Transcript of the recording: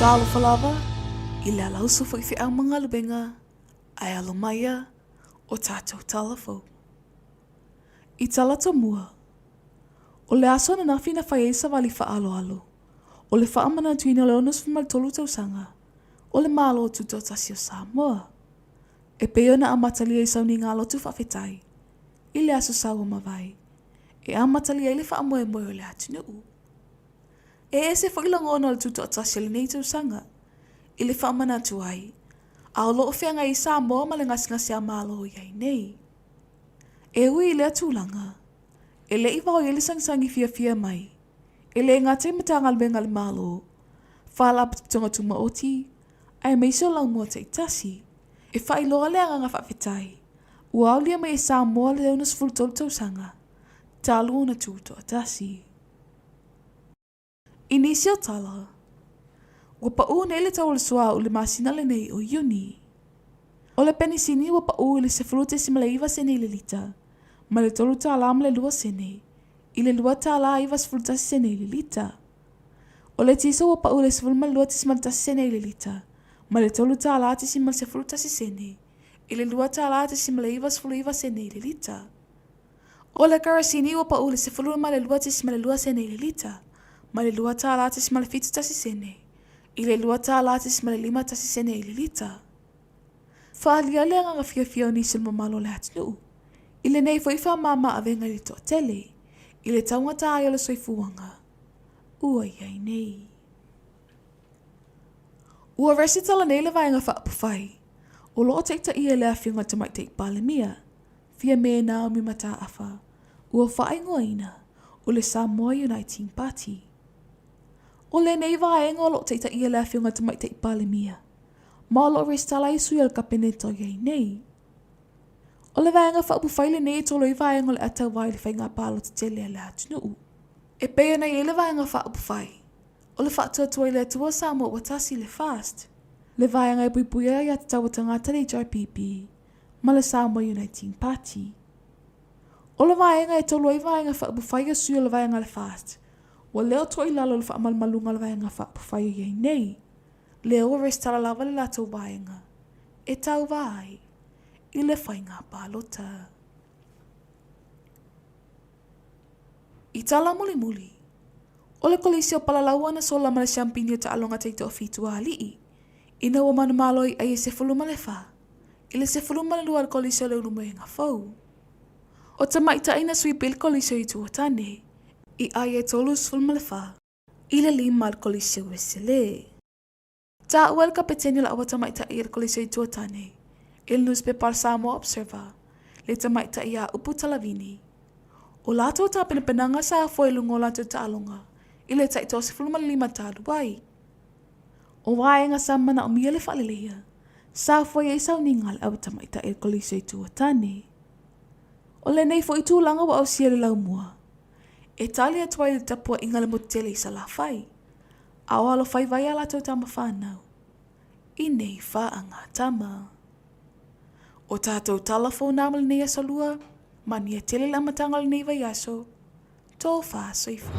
Talofa lava i le alausu faifeau ma galuega ae alo maia o tatou tala fou. I tala tomua, o le aso ananafi na fai ai savali faaaloalo o le faamanatuina o le 63 tausaga o le Malo Tutoatasi o Samoa, e pei ona amatalia i sauniga lotu faafetai i le Aso Sa ua mavae e amatalia ai le faamoemoe o le atunuu. E ese foi lagona o le tutoatasi o lenei tausaga i le faamanatu ai a o lo o feagai ai Samoa ma le gasegase a Malo o i ai nei. E ui i lea tulaga, e le i vaoia le sagisagi fiafia mai e le gata i Matagaluega a le Malo, Faalapotopotoga Tumaoti, aemaise o laumua taitasi, e faailoa le agaga faafetai ua aulia mai e Samoa le 63 tausaga talu ona tutoatasi. I nisi o tala, ua paʻū nei le tau o le suauu i le masina lenei o Iuni. O le penisini ua paʻū i le 10.9 sene i le lita, mai le $3 ma le 2 sene i le $2.91 sene i le lita. O le tiso ua paʻū i le 12.1 sene i le lita, mai le $3.11 sene i le $2.99 sene i le lita. O le karasini ua paʻū i le 12.2 sene i le lita, mai le $2.71 sene i le $2.51 sene i le lita. Faaalia le agaga fiafia o nisi o le mamalu o le atunuu i lenei foi faamama avega i le toatele i le taugata ai o le soifuaga ua i ai nei. Ua resitala nei le Vaega Faaupufai o lo o taitaia e le Afioga i le Tamaitai Palemia, Fiame Naomi Mataafa, ua faaigoaina o le Samoa Uniting Party. O lenei vaega o lo o taitaia e le Afioga i le Tamaitai Palemia, ma o lo o resitala ai sui o le Kapeneta o i ai nei. O le Vaega Faaupufai lenei e tolo ai vaega o le a tauva i le faiga palota tele a le atunuu. E pei ona i ai le Vaega Faaupufai o le Faatuatua i le Atua Samoa Ua Tasi le FAST, le vaega e puipuia ai aiatatau a tagata le HRPP ma le Samoa Uniting Party. O le vaega e tolu ai Vaega Faaupufai a sui o le vaega a le FAST, ua leo toa i lalo o le faamalumaluga a le Vaega Faaupufai o i ai nei, lea ua resitala lava le latou vaega e tauva ai i le faiga palota. I tala mulimuli, o le Kolisi o Palalaua na sola ma le siampini o taaloga taitoafitu a alii, ina ua manumalo i ai e 14 i le 12 a le Kolisi o le Ulumoega Fou. O tamaitai na sui pili Kolisi o Ituatane i ai e 34 i le 5 a le Kolisi o Uesele. Taua e le kapeteni o le Aua Tamaitai i le Kolisi o Ituatane i le nusipepa a le Samoa Observer le tamaitai iā Upu Talavini. O latou tapenapenaga sa afoa i luga o latou taaloga i le taitoa-15 talu ai. O vaega sa manaomia le faaleleia, sa afoa ai sauniga a le Aua Tamaitai i le Kolisi o Ituatane. O lenei foi tulaga ua ausia i le laumua e tali atu ai i le tapuaiga a le motu tele i Salafai, a o alofaiva ai a latou tama fanau i nei faaga tama. O tatou tala fou na ma lenei aso lua, manuia tele le amataga o lenei vaiaso, tofa soifua.